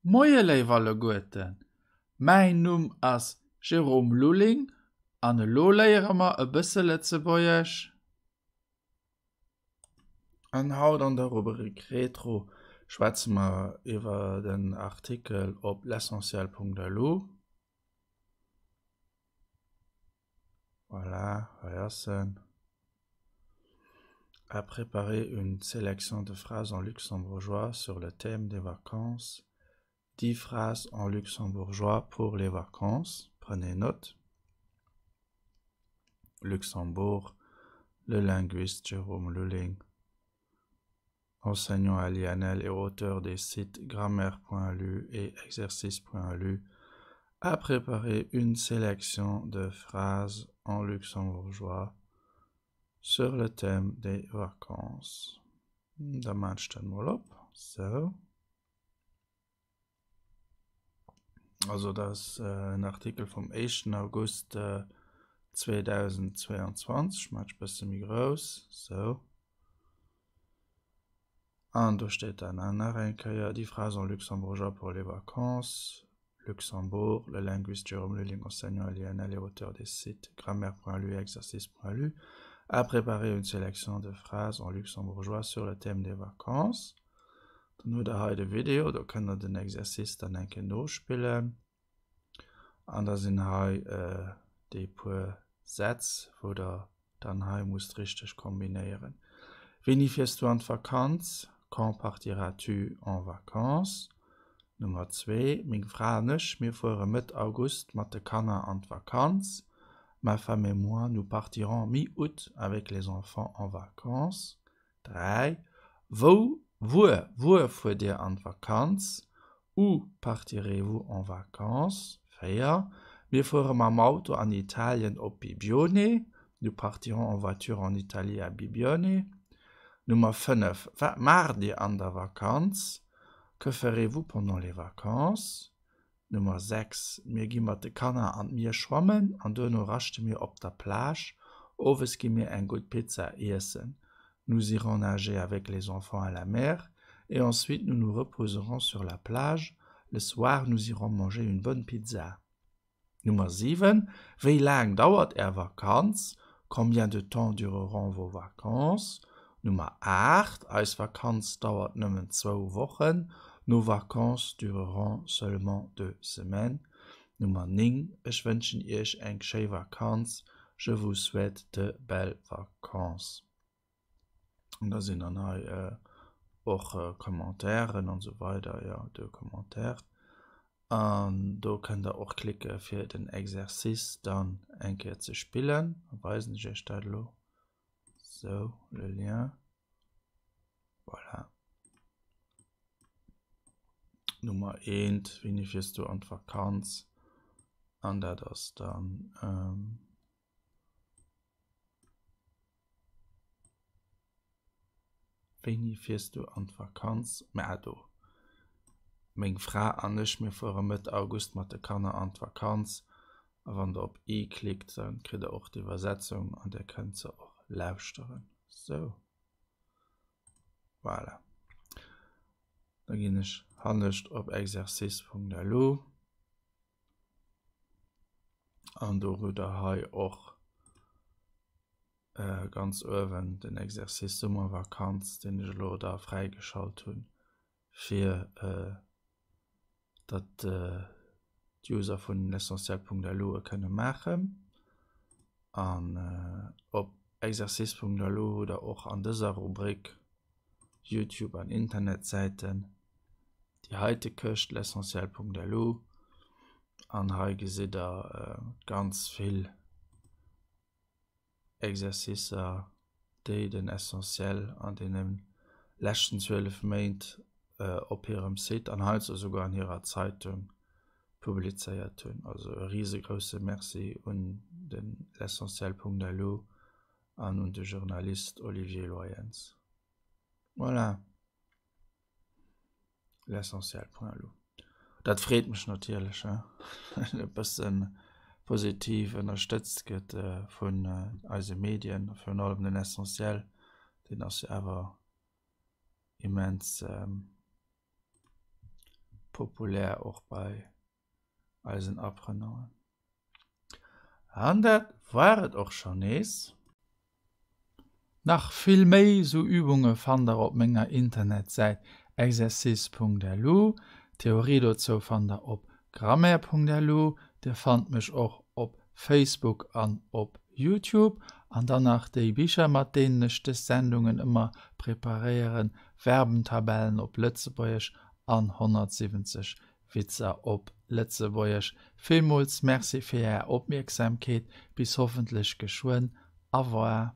Moie léif alleguerten, mäin Numm ass Jérôme Lulling an elo léiere mer e bësse Lëtzebuergesch. An haut an der Rubrik Retro schwätze mer iwwer den Artikel op l'essentiel.lu. Voilà, hei ass en. A préparé une sélection de phrases en luxembourgeois sur le thème des vacances. 10 phrases en luxembourgeois pour les vacances. Prenez note. Luxembourg, le linguiste Jérôme Lulling enseignant à l'INL et auteur des sites grammaire.lu et exercice.lu, a préparé une sélection de phrases en luxembourgeois sur le thème des vacances. Da maan ech dat mol op. Sou. Also dat ass en Artikel vum éischten August 2022, mat ech bësse méi grouss, sou. An do steet dann nach eng Kéier, Dix phrases en luxembourgeois pour les vacances, Luxembourg, le linguiste Jérôme Lulling, enseignant à l'INL et auteur des sites grammaire.lu et exercice.lu, a préparé une sélection de phrases en luxembourgeois sur le thème des vacances. Dann hutt der hei de Video, do kënnt der den Exercice dann eng Kéier nospillen. An da sinn hei déi puer Sätz, wou der dann hei musst richteg kombinéieren. Wéini fiers du an d'Vakanz? Quand partiras-tu en vacances? Nummer zwee, Meng Fra an ech, mir fuere Mëtt August mat de Kanner an d'Vakanz. Ma femme et moi, nous partirons mi-août avec les enfants en vacances. 3, Wou, wuer, wuer fuert Dir an d'Vakanz? Où partirez-vous en vacances? 4, Mir fuere mam Auto an Italien op Bibione. Nous partirons en voiture en Italie à Bibione. Nummer 5, Wat maacht Dir an der Vakanz? Que ferez-vous pendant les vacances? Nummer 6, Mir gi mat de Kanner an d'Mier schwammen an duerno raschte mir op der Plage. Owes gi mir eng gutt Pizza iessen. Nous irons nager avec les enfants à la mer et ensuite nous nous reposerons sur la plage. Le soir, nous irons manger une bonne pizza. Nummer 7, Wéi laang dauert Är Vakanz? Combien de temps dureront vos vacances? Nummer 8, Eis Vakanz dauert nëmmen zwou Wochen. Nos vacances dureront seulement deux semaines. Nummer 9, Ech wënschen Iech eng schéi Vakanz. Je vous souhaite de belles vacances. An da sinn dann hei och Commentairen an esou weider, jo de Commentaire. An do kënnt der och klicke fir den Exercice dann eng Kéier ze spillen. Da weisen ech iech dat elo. Sou, le lien. Voilà. Nummer eent, wéini fiers du an d'Vakanz? An dat ass dann. Wéini fiers du an d'Vakanz? Mä do, meng Fra an ech, mir fuere Mëtt August mat de Kanner an d'Vakanz. A wann der op i klickt, da kritt der och d'Iwwersetzung an dir kënnt se och lauschteren. Sou, voilà. Da ginn ech hannescht op exercice.lu. An do hutt der hei och ganz uewen den Exercice Summervakanz, deen ech elo da fräigeschalt hunn, fir datt d'User vun l'essentiel.lu e kënne maachen. An op exercice.lu hutt der och an dëser Rubrik Youtube an Internetsäiten déi heite Këscht, l'essentiel.lu, an hei gesitt der ganz vill Exercicer, déi den Essentiel an deene leschten 12 Méint op hirem Site an heiansdo esouguer an hirer Zeitung publizéiert hunn. Also e risegrousse Merci un den l'essentiel.lu an un de Journalist Olivier Loyens. Voilà. L'essentiel.lu. Dat freet mech natierlech, he? Wann e bësse positiv ënnerstëtzt gëtt vun eise Medien, virun allem den Essentiel, deen ass jo awer immens. populär och bei eisen Apprenanten. An dat war et och schonn nees. Nach vill méi sou Übunge fannt der op menger Internetsäit exercice.lu. D'Theorie dozou fannt der op grammaire.lu. Dir fannt mech och op Facebook an op Youtube. An dann nach déi Bicher mat deenen ech dës Sendungen ëmmer preparéieren, Verbentabellen op Lëtzebuergesch an 170 Witzer op Lëtzebuergesch. Villmools Merci fir Är Opmierksamkeet. Bis hoffentlech geschwënn. Au revoir.